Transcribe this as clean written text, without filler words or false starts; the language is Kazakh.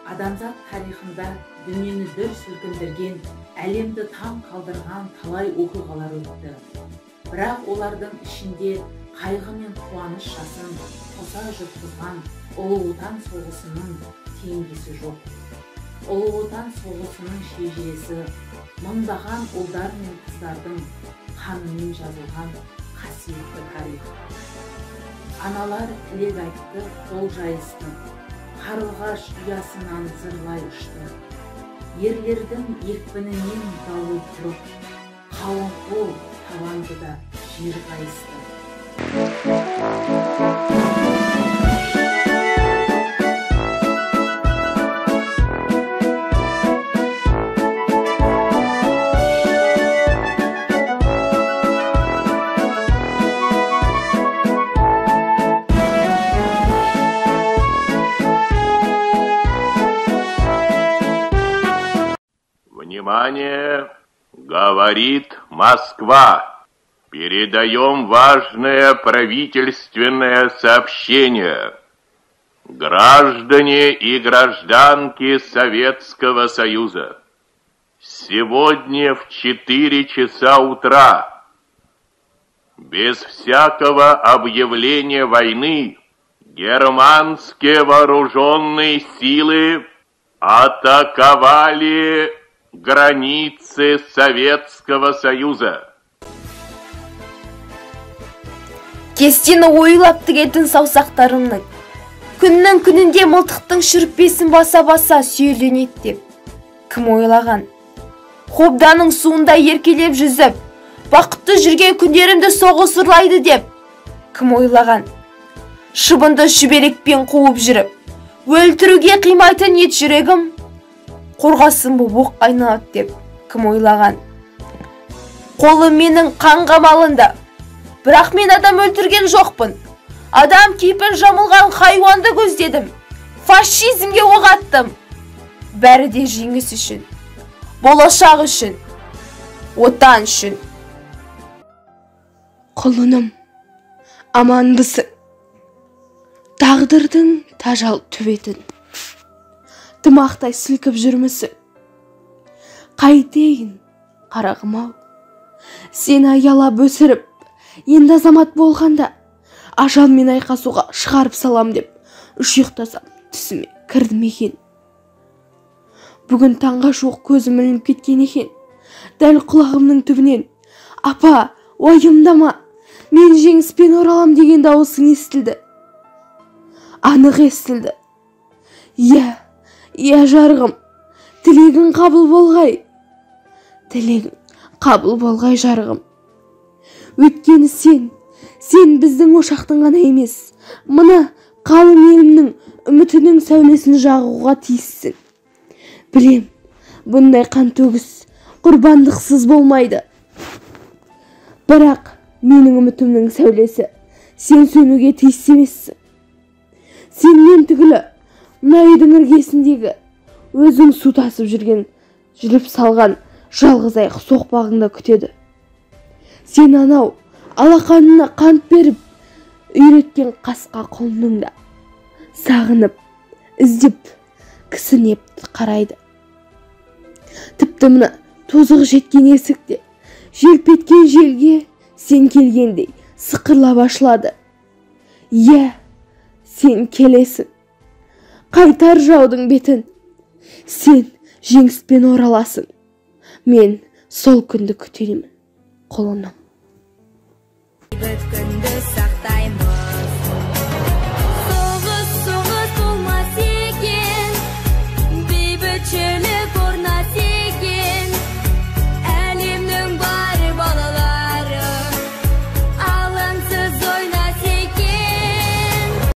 Адамзат тарихында дүниені дүр сілкіндірген, әлемді таң қалдырған талай оқиғалар өтті. Бірақ олардың ішінде қайғы мен қуаныш жасын қоса жұтқызған Ұлы Отан соғысының теңдесі жоқ. Ұлы Отан соғысының шежіресі мыңдаған ұлдар мен қыздардың қанымен жазылған қасиетті тарих. Аналар тілек айтты, қол жайысты. Қарлығаш ұясынан зырлай ұшты. Ерлердің екпінінен дауыл тұрып, қалың қол табанды да жер қайысты. Внимание! Говорит Москва! Передаем важное правительственное сообщение. Граждане и гражданки Советского Союза, сегодня в 4 часа утра, без всякого объявления войны, германские вооруженные силы атаковали границы Советского Союза. Кестені ойлап тігетін саусақтарымның күннің күнінде мылтықтың шүріппесін баса-баса сүйірленеді деп кім ойлаған? Қобданың суында еркелеп жүзіп, бақытты жүрген күндерімді соғыс ұрлайды деп кім ойлаған? Шыбынды шүберекпен қуып жүріп, өлтіруге қимайтын ет жүрегім қорғасын боп оқ айналады деп кім ойлаған? Қолым менің қанға малынды, бірақ мен адам өлтірген жоқпын. Адам кейпін жамылған хайуанды көздедім, фашизмге оқ аттым. Бәрі де жеңіс үшін, болашақ үшін, отан үшін. Құлыным, аманбысың? Тағдырдың тажал төбетін тымақтай сілкіп жүрмісің? Қайтейін, қарағым-ау, сені аялап өсіріп, енді азамат болғанда ажалмен айқасуға шығарып салам деп үш ұйықтасам түсіме кірді ме екен? Бүгін таңға жуық көзім ілініп кеткен екен. Дәл құлағымның түбінен «Апа, уайымдама, мен жеңіспен оралам» деген дауысың естілді. Анық естілді. Иә, иә, жарығым, тілегің қабыл болғай. Тілегің қабыл болғай, жарығым. Өйткені сен біздің ошақтың ғана емес, мына қалың елімнің үмітінің сәулесін жағуға тиіссің. Білем, бұндай қан төгіс құрбандықсыз болмайды. Бірақ менің үмітімнің сәулесі сен сөнуге тиіс емессің. Сен мен түгілі мына үйдің іргесіндегі өзің су тасып жүрген, жүріп салған жалғыз аяқ соқпағыңда күтеді. Сен анау алақанына қант беріп үйреткен қасқа құлының да сағынып, іздеп, кісінеп қарайды. Тіпті мына тозығы жеткен есік те желп еткен желге сен келгендей сықырлап ашылады. Иә, сен келесің. Қайтар жаудың бетін. Сен жеңіспен ораласың. Мен сол күнді күтемін, құлыным. Бейбіт күнді.